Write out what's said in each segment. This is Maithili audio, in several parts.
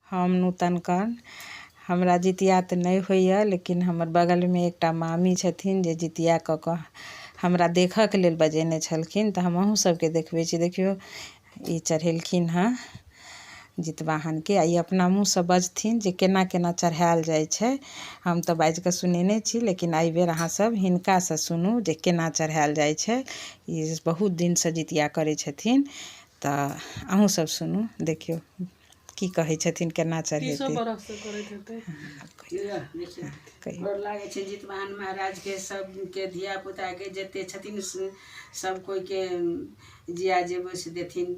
हम नूतन कर्ण। हमरा जितिया तऽ नहि होइए, लेकिन हमर बगलमे एकटा मामी छथिन जे जितिया कऽ कऽ हमरा देखऽके लेल बजेने छलखिन, तऽ हम अहूँ सबके देखबै छी। देखियौ, ई चढ़ेलखिन हँ जितवाहनके आ ई अपना मुँहसँ बजथिन जे केना केना चढ़ायल जाइ छै। हम तऽ बाजि कऽ सुनेने छी, लेकिन एहिबेर अहाँ सब हिनकासँ सुनू जे केना चढ़ायल जाइ छै। ई बहुत दिनसँ जितिया करै छथिन, तऽ अहूँ सब सुनू। देखियौ की कहै छथिन, केना 30 चढ़ेतै। बरखसँ करैत हेतै। कहियौ। गोर लागै छै जितवाहन महाराजके। सबके धिया पुताके जते छथिन सब कोइके जिया जेबै से देथिन।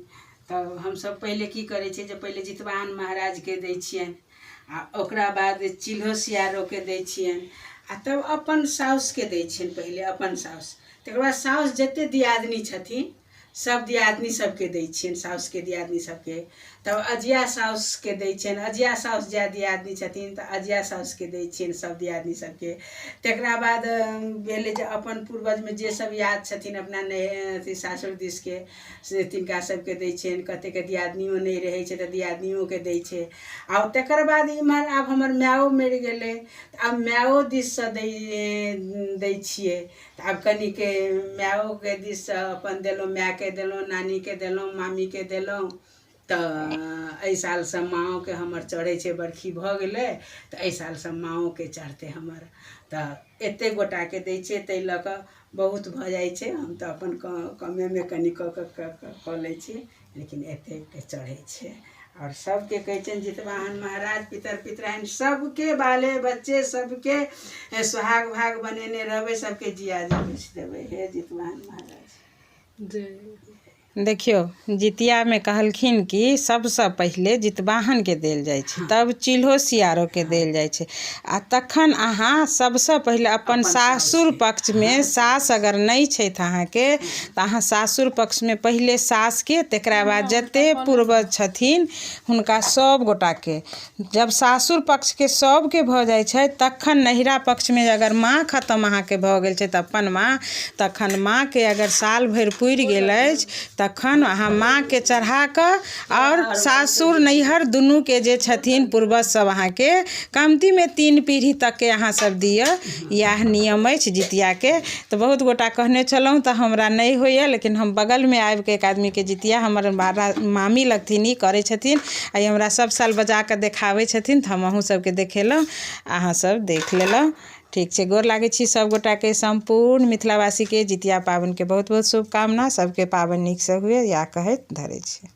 तब हमसब पहिले की करै छियै जे पहिले जितवाहन महाराजके दै छियनि आ ओकरा बाद चिल्हो सियारोके दै छियनि आ तब अपन साउसके दै छियनि, पहिले अपन साउस, तकर बाद साउस जते दियादनी छथिन सब दियादनी सबके दै छियनि, साउसके दियादनी सबके। तब अजिया साउसके दै छियनि, अजिया साउस जए दियादनी छथिन तऽ अजिया साउसके दै छियनि, सब दियादनी सबके। तकरा बाद भेलै जे अपन पूर्वजमे जे सब याद छथिन अपना अथी सासुर दिसके, से तिनका सबके दै छियनि। कतेकके दियादनियो नहि रहै छै तऽ दियादनियोके दै छै। आ तकर बाद इम्हर आब हमर मायो मरि गेलै, तऽ आब मायो दिससँ दै दै छियै। तऽ आब कनिके मायोके दिससँ अपन देलहुँ, मायके देलहुँ, नानीके देलहुँ, मामीके देलहुँ। तऽ एहि सालसँ माँओके हमर चढ़ै छै, बरखी भऽ गेलै तऽ एहि सालसँ माँओके चढ़तै हमर। तऽ एतेक गोटाके दै छियै, ताहि लऽ कऽ बहुत भऽ जाइ छै। हम तऽ अपन कमेमे कनि कऽ कऽ कऽ लै छी, लेकिन एतेकके चढ़ै छै। आओर सबके कहै छियनि जितवाहन महाराज पितर पितराइन सबके बाले बच्चे सबके सोहाग भाग बनेने रहबै, सबके जिया जीवित देबै। हे जितवाहन महाराज जय। देखियौ, जितियामे कहलखिन कि सबसँ पहिले जितवाहनके देल जाइ छै, तब चिल्हो सियारोके देल जाइ छै आ तखन अहाँ सबसँ पहिले अपन सासुर पक्षमे, सास अगर नहि छथि अहाँके तऽ अहाँ सासुर पक्षमे पहिले सासके, तकरा बाद जते पूर्वज छथिन हुनका सब गोटाके। जब सासुर पक्षके सबके भऽ जाइ छै तखन नैहरा पक्षमे अगर माँ खतम अहाँके भऽ गेल छै तऽ अपन माँ, तखन माँके अगर साल भरि पुरि गेल अछि तखन अहाँ माँके चढ़ाकऽ आओर सासुर नैहर दुनूके जे छथिन पूर्वज सब अहाँके कमतीमे 3 पीढ़ी तकके अहाँ सब दिअ। इएह नियम अछि जितियाके। तऽ बहुत गोटा कहने छलहुँ, तऽ हमरा नहि होइए, लेकिन हम बगलमे आबिके एक आदमीके जितिया, हमर मामी लगथिन, ई करै छथिन आ ई हमरा सब साल बजाकऽ देखाबै छथिन, तऽ हम अहूँ सबके देखेलहुँ, अहाँ सब देख लेलहुँ। ठीक छै, गोर लागै छी सब गोटाके। सम्पूर्ण मिथिलावासीके जितिया पाबनिके बहुत बहुत शुभकामना। सबके पाबनि नीकसँ हुए, इएह कहैत धरै छी।